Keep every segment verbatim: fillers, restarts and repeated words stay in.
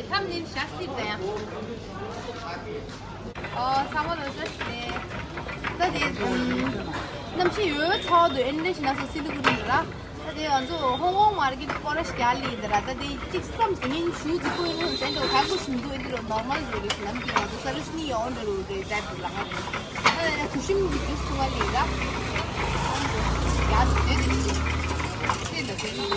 ཐམ་ནི་ཤ་སི་དེ་ཡང་། ཨོ་ཚང་མ་ལོ་ཟེར་ཏེ། ད་དེ་ཨམ། གནམ་གཤིས་ཡོད་ཚ་བ་འདུག་ཨེ་འདྲ་ཞིག་ན་སོ་སི་ལི་གུ་རི་ལ། ད་དེ་ང་ཚོ་ཧོང་ཀོང་མར་ཀེ་ཊི་སྐོར་ར་ཞིག་རྒྱག་ལི་ཡིན་ད་ར། ད་དེ་གཅིག་བསམ་སོང་ངས་ཞུ་ཙི་པོ་ཡིན་ནོ་ཟེར་འགྲོ་ག་གུ་ཞིམ་འདུག་ཨེ་འདི་རུ་ནོར་མལ་རེད་རེད་ལམ་གི་ང་ཚོ་ས་རུ་ཤི་ནི་ཡོང་འདྲ་རུ་རེད་ད་དེ་ལ་ང་ཚོ། ད་དེ་གུ་ཤིམ་གི་ཇུས་ཐུང་བ་ལི་ར། ཡ་ཞིག་དེ་དེ་ཞིག་ཤེས་ད་དེ་ནི།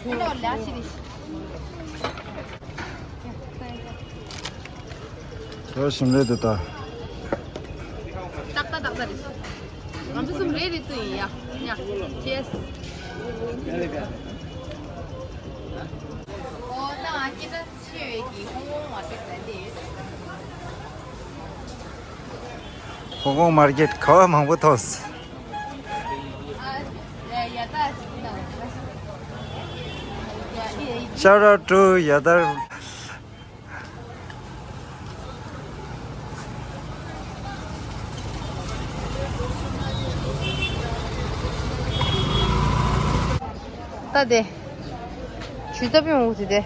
ཨེ་འདྲ་ལ་ཞིག་རེད། ཁྱོད་ཞིམ་རེད་འདུག་ད། ཏག་ཏག་ཏག་ཏག་རེད། ང་ཚོ་གསུམ་རེད་རེད་འདུག་ཡིན་ཡ། ཡ། ཅེས། ཨོ་ད་ང་སྐད་ཆ་ཆེ་བའི་གི་ཧོང་ཀོང་མ་ཐུག་ཟེར་ཏེ། ཧོང་ཀོང་མར་ཀེ་ཊི་ག་བ་མང་པོ་མཐོང་སོང་། ཨ། ཡ་ཡ་ད། Shout out to Yadar. ད་དེ། ཇུས་ཏོག་པི་མོ་དེ་དེ།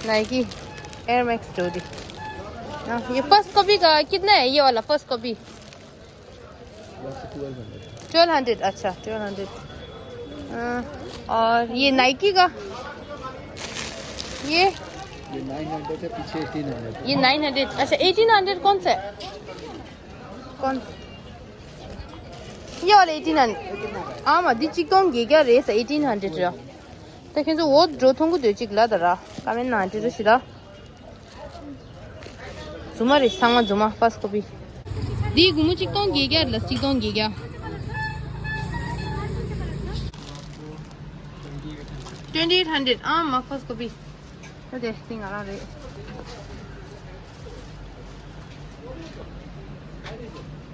Nike Air Max འགྲོ་དེ། हाँ, ये first copy का कितना है, ये वाला फर्स्ट कॉपी? Twelve hundred, अच्छा, twelve hundred। हाँ, और ये नाइकी का? ये? ये nine hundred है, पीछे eighteen hundred। ये nine hundred, अच्छा, eighteen hundred कौन सा है? कौन? ये वाला eighteen hundred। हाँ, मा, दी चिकन गे क्या रेस eighteen hundred रा। ད་ཁྱེད་ཚོ་འོ་འགྲོ་མཐོང་གི་འདུག་ཅིག་ལ་ད་ར། ཀ་མེན་ན་འདྲི་རུ་ཞིག་ལ། རྫུན་མ་རེད་ཚང་མ་རྫུན་མ་ཕར་སི་ཀོ་པི། འདིའི་སྒོར་མོ་གཅིག་སྟོང་བརྒྱད་བརྒྱ་རེད་ལ་གཅིག་སྟོང་བརྒྱད་བརྒྱ། Twenty eight hundred ཨ་མ་ཕར་སི་ཀོ་པི། ད་དེ་སྟེང་ང་རང་རེད།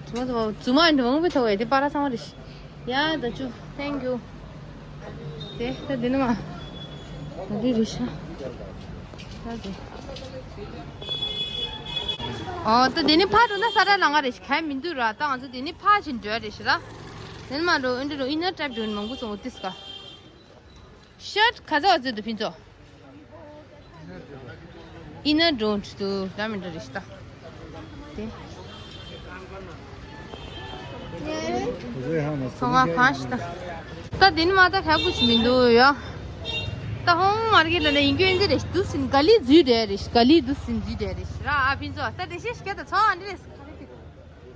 རྫུན་མ་རྫུན་མ་རྫུན་མ་འདྲ་མང་པོ་ཐོག་བས་དེ་པ་ར་ཚང་མ་རེད། ཡ་ད་ཅུ། Thank you། དེ་ད་འདི་ནི་མ། ད་འདི་རེད་ཤག་ད་དེ། ཨོ་ད་འདི་ནི་ཕར་འགྲོ་ན་ས་ར་ལང་ང་རེད་ཤག་ག་མི་འདུག་ར། ད་ང་ཚོ་འདི་ནི་ཕར་ཕྱིན་འགྲོ་ཡ་རེད་ཤག་ར། འདི་ནི་མ་འགྲོ་ཨེ་འདྲ་འགྲོ་ཨི་ནར་ཊེབ་འགྲོ་ནི་མང་པོ་སོང་ཏིས་ཀ་ཤརཊ་ག་ཚོད་བ་ཚོད་དུ་ཕིན་ཚོ། ཨི་ནར་ཌོན་ཊི་དུ་ལ་མི་འདྲ་རེ་ཤི་ད། དེ། ཚོང་ཁང་གང་ཤི་ད། ད་དེ་ནི་མ་ད་ཁ་བུ་ཤི་མི་འདུག་ཡ། ད་ཧོང་མར་ཀེ་ཊི་ལ་ནི་ཡིན་རྒྱུ་ཡིན་འདི་རེ་ཤི་དུ་སིན་ག་ལི་འཛུལ་རེ་རེ་ཤི་ག་ལི་དུ་སིན་འཛུལ་རེ་རེ་ཤི་ར་ཨ་ཕིན་ཚོ་ད་དེ་ཤེས་ཤི་ཀ་ད་ཚོང་ཨ་འདི་རེ་ཤི།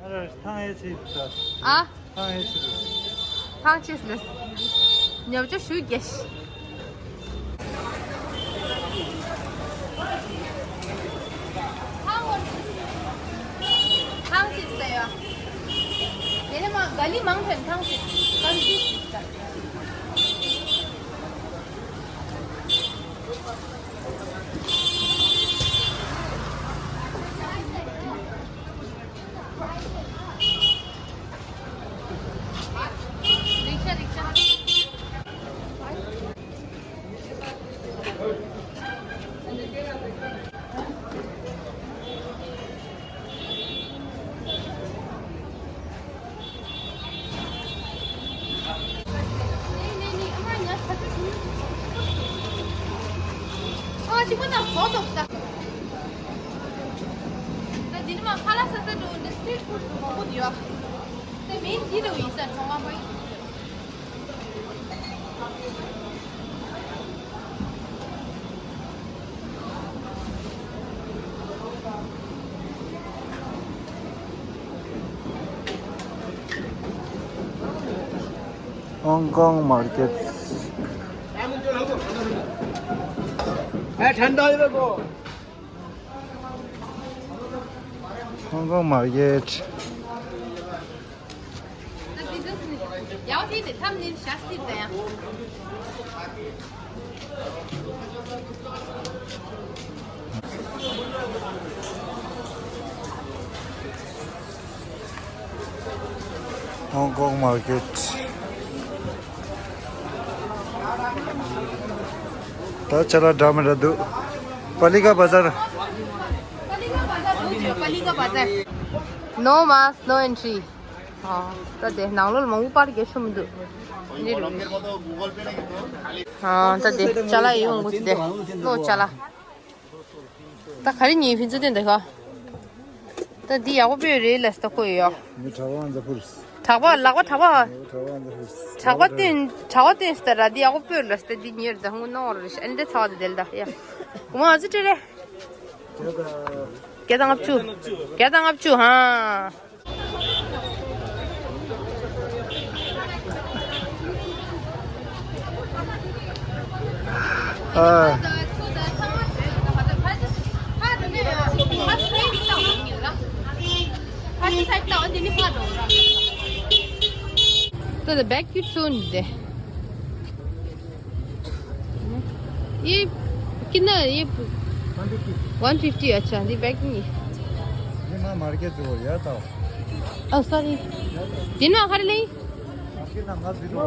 ཨ་ར་ཐང་ཨེ་ཆི་ད། ཨ། ཐང་ཨེ་ཆི་རུ། ཐང་ཆེས་ལེ། ཉབ་ཅོ་ཞུ་རྒྱལ་ཤི། ཐང་ཆེས་ལེ་ཡ། དེ་ནས་མ་ག་ལི་མང་ཐོན་ཐང་ཆེས་གང་ཅི་ཞིག་ད། Hong Kong market. Hong Kong market. Hong Kong market. ད་ཆ་ལ་འདྲ་མི་འདྲ་འདུག་པ་ལི་ཀ་བ་ཛར། No mask, no entry. ཨ། ད་དེ་ནང་ལོགས་ལ་མང་པོ་པར་རྒྱག་ཆོག་མི་འདུག་ཨ་ད་དེ་ཅ་ལག་ཡོང་གི་དེ་ལོ་ཅ་ལག་ད་ག་རེ་ཉིན་ཕན་ཚུན་དེ་འདི་ཁ། ད་འདི་ཡག་པོ་སྤོས་རེད་ལ་ད་ཁོ་ཡོད། ངའི་གྲྭ་པ་ཨ་ཛ་ཕུར། གྲྭ་པ་ལག་པ་གྲྭ་པ། ངའི་གྲྭ་པ་ཨ་ཛ་ཕུར། གྲྭ་པ་བསྟན་གྲྭ་པ་བསྟན་སྟེ་ར་འདི་ཡག་པོ་སྤོས་ལ་ད་འདི་ཉེར་ད་ཧུང་ནོར་རེ་ཨན་འདྲེ་ཚ་བ་དེ་དེལ་ད་ཡ། གོང་མ་ཨ་ཙི་སྤྲེལ་རེད། བརྒྱ་དང་ལྔ་བཅུ། བརྒྱ་དང་ལྔ་བཅུ་ཧ། ད་ད་བེག་ཀྱི་ཚོན་དེ། ये कितना है? ये वन फिफ्टी। One fifty. अच्छा, ये बैग नहीं। ये ना मार्केट जो हो यार था। Oh, sorry। दिन में आखिर नहीं। मार्केट ना मत जीरो।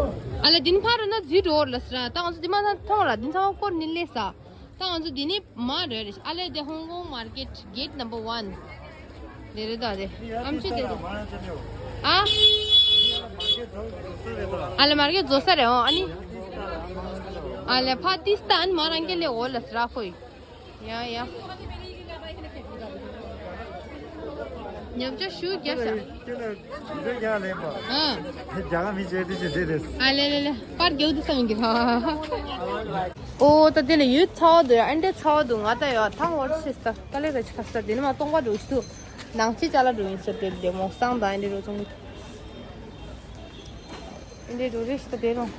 अले दिन फार ना जीरो और लसरा। ता उनसे दिमाग ना थोड़ा दिन सा को नहीं ले सा। ता उनसे दिन ही मार रहे। अले दे होंगो मार्केट गेट नंबर वन। दे रे दादे। हम से दे दे। आ? अले मार्केट जोसा रे हो, अनि? अले फातिस्तान मारंगे ले ओ लसरा कोई। ཡ་ཡ། ཉོ་ཆ་ཞུ་རྒྱབ་ཤག་ཁྱེད་ལ་འདི་རྒྱག་ལེན་པ། ཨ། རྒྱ་གར་མི་བྱེད་དུས་ཀྱི་འདི་རེད། ཨ་ལེ་ལེ་ལེ། པར་རྒྱག་དུས་ས་མི་འགྱུར། ཨོ་ད་དེ་ལ་ཡོད་ཚ་བ་འདུག་ཨ་འདྲ་ཚ་བ་འདུག་ང་ད་ཡོད་ཐང་འོར་ཆེ་ས་ད་ལེ་ར་ཆི་ཁ་ས་དེ་ནི་མ་སྟོང་པ་འགྲོ་ཞིག་འདུག་ནང་ཆེ་ཅ་ལག་འགྲོ་ཡིན་ཟེར་དེ་ལ་མོ་སང་དང་ཨ་འདྲ་རོ་ཚོང་གི། ཨེ་འདྲའི་འགྲོ་རེས་ད་དེ་རུང་།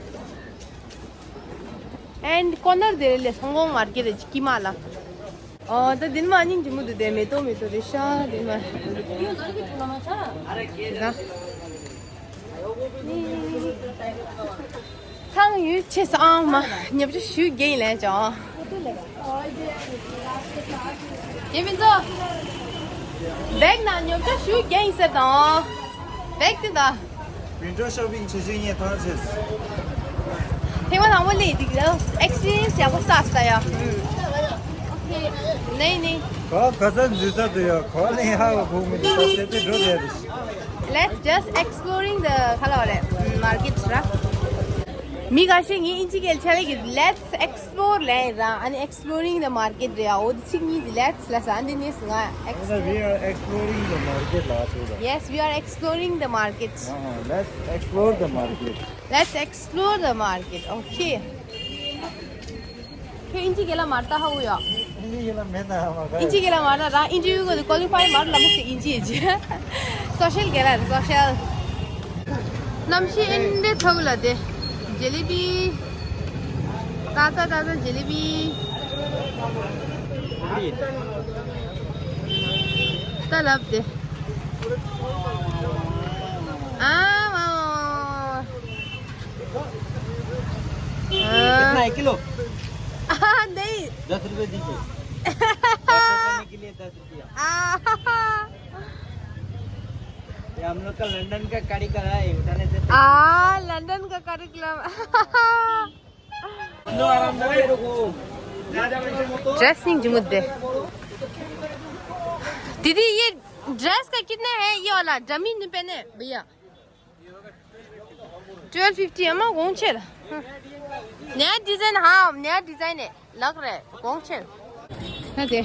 And corner དེ་ལས་སོང་གོང་མར་གྱི་རེ་ཅི་ཀི་མ་ལ། ཨོ་ད་དེ་ནི་མ་སྙིང་རྗེ་མོ་འདུག་དེ་མེ་ཏོག་མེ་ཏོག་རེ་ཤ་དེ་མ། ད། ཚང་ཡུལ་ཆེ་ས་ཨང་མ་ཉབ་ཆ་ཞུ་རྒྱ་ཡིན་ལས་ཅང་། དེ་མིན་ཚོ། བེག་ནང་ཉོ་ཆ་ཞུ་རྒྱ་ཡིན་ཟེར་དང་། བེག་དེ་ད། ཝིན་ཌོ་ཤོ་པིང་བྱེད་ཆེད་ངས་ཐང་ཆད། ཐེངས་མ་དང་པོ་ལས་འདི་གི་ཨེག་སི་པི་རི་ཡན་སི་ཡག་པོ་བསགས་ས་ཡ། ནས་ནས། ག་ག་ས་འཛུལ་ས་དུ་ཡ་ག་ནས་ཧ་བ་ཕུག་མི་འདུག་ས་ཆེ་དེ་འགྲོ་བསྡད་རེད། Let's just exploring the ཁ་ལ་བ་རེད་མར་ཀེ་ཊི་ར། མི་འགའ་ཤས་ངས་ཨིན་ཇི་སྐད་ཆ་ལས་ཀྱི་let's explore ལས་ར། ཨ་ནི་exploring the market རེད་ཨ། འོ་དེ་ཚིག་གཉིས་དེ་let's ལ་ས་ཨ་འདི་ནས་ང་ད་ལྟ་we are exploring the market ལ་ཞུ་ར། Yes, we are exploring the market. Uh-huh. Let's explore the market. Let's explore the market. Okay. ཁྱོད་ཨིན་ཇི་སྐད་ལ་མར་ལྟ་ཧ་གོ་ཡ། ཨིན་ཇི་སྐད་ལ་མེད་ན་མ་ག་ཨིན་ཇི་སྐད་ལ་མར་ལྟ་ར། ཨིན་ཇི་ཡུ་གོ་དུ་ཀོ་ལི་ཕའི་མར་ལ་མི་སི་ཨིན་ཇི་ཨིན་ཇི། སོ་ཤལ་སྐད་ལ་རེད་སོ་ཤལ། གནམ་གཤིས་ཨིན་དེ་ཐོག་ལ་དེ། ཇེ་ལི་བི། ཏ་ཏ་ཏ་ཏ་ཇེ་ལི་བི། ཏ་ལབ་དེ། ཨ་མ། कितना है किलो? नहीं। दस रुपए दीजिए। पैसे देने के लिए दस रुपया। ये हम लोग का लंदन का कार्यक्रम है, उठाने से पहले। आ, लंदन का कार्यक्रम। ड्रेस नहीं जमुद्दे। दीदी, ये ड्रेस का कितना है? ये वाला डमी नहीं पहने भैया। ट्वेल्व फिफ्टी है, मैं कौन छे? नया डिजाइन, हाँ, नया डिजाइन है, लग रहा है, कौन छे? ད་དེ།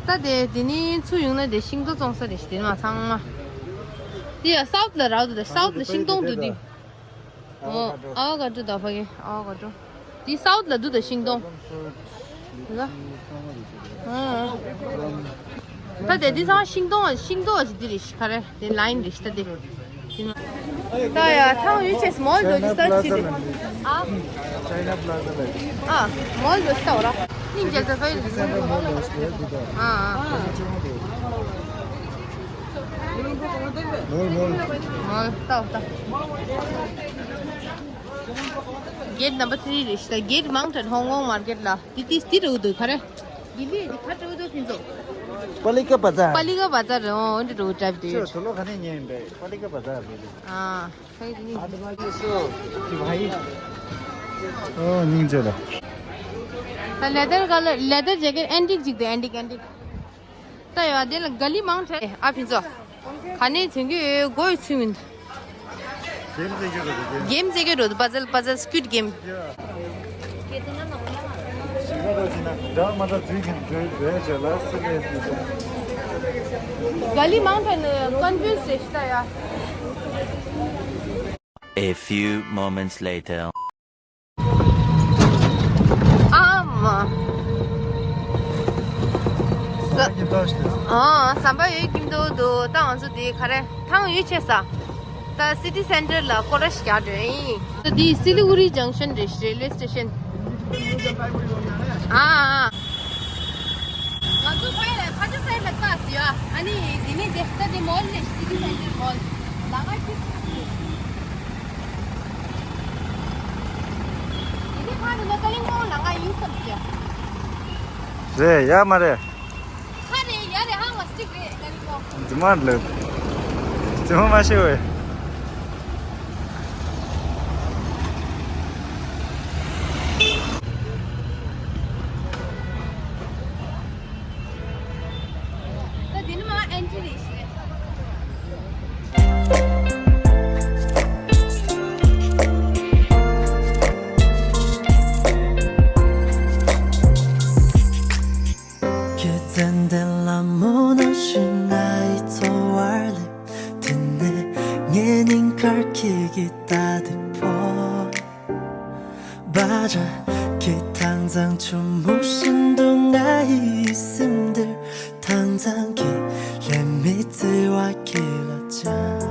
ད་དེ་དེ་ནི་ཚུར་ཡོང་ན་དེ་ཤིང་ཏོག་བཙོང་ས་རེད་ཤི་དེ་ནི་མ་ཚང་མ། དེ་ཡ་སའུཐ་ལ་རག་འདུག་དེ་སའུཐ་ལ་ཤིང་ཏོག་འདུག་དེ། ཨོ། ཨ་ཝ་ཀ་ཌོ་ད་ཕ་གི་ཨ་ཝ་ཀ་ཌོ། དེ་སའུཐ་ལ་འདུག་ད་ཤིང་ཏོག་ད་དེ་དེ་ཚང་ཤིང་ཏོག་ཤིང་ཏོག་ཅིག་དེ་རེད་ཤི་ཁ་རེད་དེ་ལ་ཡིན་རེད་ཤི་ད་དེ། ད་ཡ་ཐང་ཡུལ་ཆེས་མོལ་འགྲོ་རྒྱུ་ས་ཅི་རེད། ཨ། China Plaza ལ་ཡིན། ཨ། མོལ་འགྲོ་ཤི་ད་འོ་ར། སྙིང་རྗེ་ས་ཕ་ཡིན། ཨ་ཨ། མོལ་མོལ། མོལ་ལྟ་ལྟ། Gate number three རེད་ཤི་ད། Gate Mountain Hong Kong market ལ། དེ་དེ་དེ་རུ་འདུག་ག་རེ། དེ་ལས་དེ་ཁ་འགྲོ་འདུག་ཕིན་ཚོ། पालिका बजार। पालिका बजार ཨོ་འདི་འགྲོ་འདྲ་དེ། ཁྱོད་ཐོ་ལོ་ག་ནས་ཉན་པས། पालिका बजार རེད། ཨ། ཧེ་དེ་ནི། ཨོ་སྙིང་རྗེ་ལ། ད་leather color leather jacket antique ཅིག་དེ་antique antique། ད་ཡ་དེ་ལ་ག་ལི་མང་དྲགས། ཨ་ཕི་ཚོ། ག་ནས་དེང་གི་གོ་ཡི་ཚུལ་མིན། གེམ་རྩེ་གི་རོ་དེ། གེམ་རྩེ་གི་རོ་དེ། པ་ཛལ་པ་ཛལ་སི་ཀུའིཌ་གེམ། ག་ལི་མང་དྲགས་ནི་ཀོན་ཕིའུ་སི་རེད་ཤི་ད་ཡ། A few moments later. ཨ་མ། ས། ཨ། ཟམ་པ་ཡོད་ཀྱིན་འདུག་འདུག་ད་ང་ཚོ་དེ་ག་རེ་ཐང་ཡོད་ཆེ་ས། ད་སི་ཏི་སེན་ཊར་ལ་སྐོར་ར་ཞིག་རྒྱག་འགྲོ་ཡིན། ད་དེ་སི་ལི་གུ་རི་ཇང་ཤན་རེད། རེལ་ཝེ་སི་ཊེ་ཤན། ཨ་ཨ། ང་ཚོ་ཕ་ཡུལ་ལ་ཕ་ཇོ་སའིཌ་ལ་ལྟ་ཟེར་ཡ། ཨ་ནི་དེ་ནས་དེ་ལྟ་དེ་མོལ་ལས་སི་ཏི་སེན་ཊར་མོལ། ལ་ང་ཅི་ཟེར། དེ་ནས་ཕ་ནི་ལ་ཀ་ལིང་ཀོང་ལ་ང་ཡིན་བསམ་ཟེར། རེད་ཡ་མ་རེད། ཁ་རེད་ཡ་རེད། ཧ་ལ་སི་ཊིག་རེད་ཀ་ལིང་ཀོང་། རྫུན་མ་ལབ། རྫུན་མ་མ་ཤེས་བས། ད་དེ་ནི་མ་ཨེན་ཊི་རེད་ཤི་རེད། ཁྱེད་ཙན་དན་ལ་མོ་ནང་བཞིན་ང་ཡི་འཚོ་བར་སླེབས། དེ་ནས་ངའི་སྙིང་ཁར་ཁྱེད་ཀྱི་ལྟ་དེ་ཕོག་བ་འདྲ། ཁྱེད་དྭངས་གཙང་ཆུ་མོ་བཞིན་དུ་ང་ཡི་སེམས་འདིར། དྭངས་གཙང་གི་ལྷད་མེད་བརྩེ་བ་ཁྱེད་ལ་འཆང་།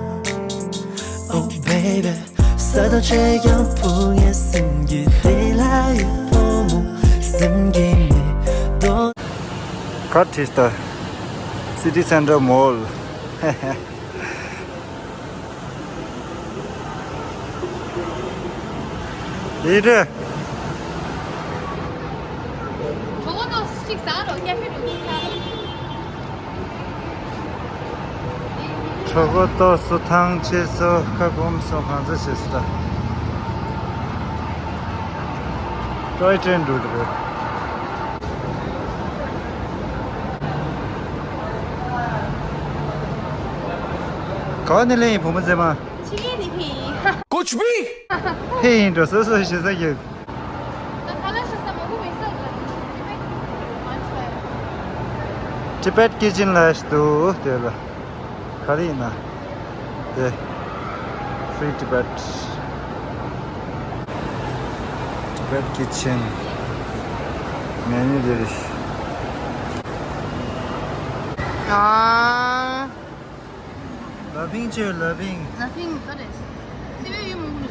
Oh baby། ས་དང་ཆེ་ཡང་ཕུང་ངའི་སེམས་ཀྱི་རི་ལ་ཡི་ཕོ་མོ་སེམས་ཀྱི་མེ་ཏོག་ཁ་ཁྲིས་ད། སི་ཏི་སེན་ཊར་མོལ། ཡིན་རེད། གྲོད་ཁོག་ཏོག་སུ་ཐང་ཆད་སོ་ཁ་སྐོམ་སོ་གང་ཚ་བྱེད་སོ་ད། ཊོའི་ཊྲེན་འགྲོ་གི་རེད། ག་ནས་ལེན་ཡིན་བུ་མོ་མཛེས་མ། ཕྱི་རྒྱལ་ནས་ཕེབས་ཡིན། कुछ भी। ཕེབས་ཡིན་འགྲོ་སོ་སོ་ཞེ་ས་ཡོད། ད་ཁ་ལག་ཤ་ཚ་མང་པོ་མེད་ས་རེད། ཊི་བེཊ་ཀི་ཅན་ལ་ཞིག་འདུག་དེ་ལ། ག་རེ་ཡིན་ན། དེ། Free Tibet། Tibet Kitchen། མེ་ནུ་དེ་རེད། ཨ། ལ་ཕིང་ཆེ་ལ་ཕིང་། ལ་ཕིང་ག་རེ། སི་པན་ཡོད་མང་པོ་ནི།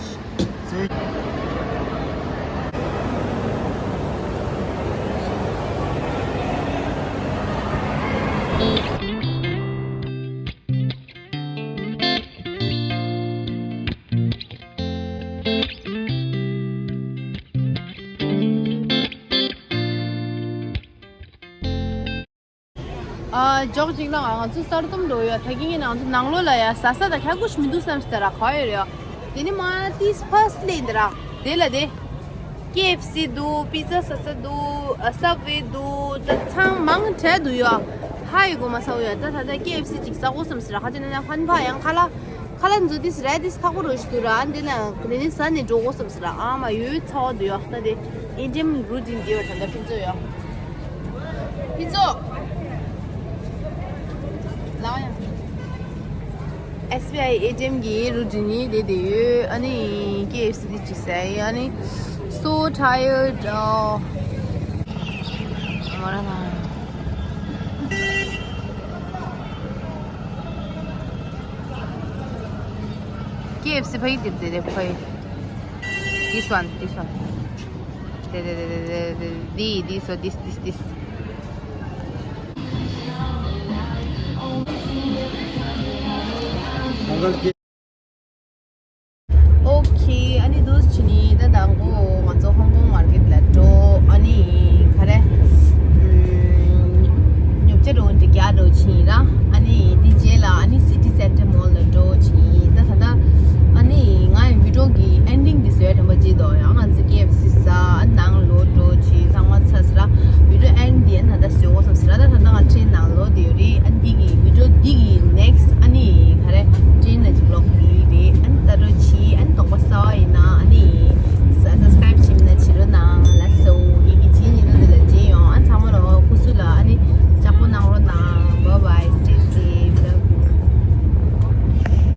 ཨ། ཇོག་ཅིག་ལ་ང་ཚོ་གསར་གཏོད་འགྲོ་ཡོད། ད་གིན་ང་ཚོ་ནང་ལོགས་ལ་ཡ་ཟ་ས་ད་ཁ་ཁུ་ཞིག་མི་འདུག་བསམ་སྟེ་ར་ག་ཡོད་རེད། དེ་ནི་མ་ཏིས་ཕར་སི་ལེ་འདི་ར་དེ་ལ་དེ། ཀེ་ཨེཕ་སི་འདུག་པི་ཛ་ཟ་ས་འདུག་ཨ། སབ་ཝེ་འདུག་ད་ཚང་མང་དྲགས་འདུག་ཡ། ཧ་ཡི་གོ་མ་ས་འོ་ཡ། ད་ད་ད་ཀེ་ཨེཕ་སི་ཅིག་ཟ་གོ་བསམ་སྟེ་ར་ཁ་ཅིག་ན་ན་ཧན་ཕ་ཡང་ཁ་ལ། ཁ་ལག་འཛུལ་ཏིས་ར་ཏིས་ཁག་པོ་རོ་ཞིག་འདུག་ར། ཨ་འདི་ན་ག་ནས་ནི་ཟ་ནས་འགྲོ་དགོས་བསམ་ཟེར་ར། ཨ་མ་ཡོད་ཚོགས་འདུག་ཡོད། ད་དེ་ཨེ་ཏི་ཨེམ་རུ་ཊིན་འདི་ཡོད། ད་ད་ཕི་ཚོ་ཡོད། ཕི་ཚོ། ལའོ་ཡ། ཨེས་བི་ཨའི་ཨེ་ཏི་ཨེམ་གི་རུ་ཊིན་ནི་དེ་དེ་ཡོད། ཨ་ནི་ཀེ་ཨེཕ་སི་དེ་ཅིག་ཟ་ཡི། ཨ་ནི་so tired. ཨ། ང་རང་ལ། ཀེ་ཨེཕ་སི་ཕ་ཡི་དེ་དེ་དེ་ཕ་ཡི། This one, this one. དེ་དེ་དེ་དེ་དེ་དེ་this, this, so this, this, this.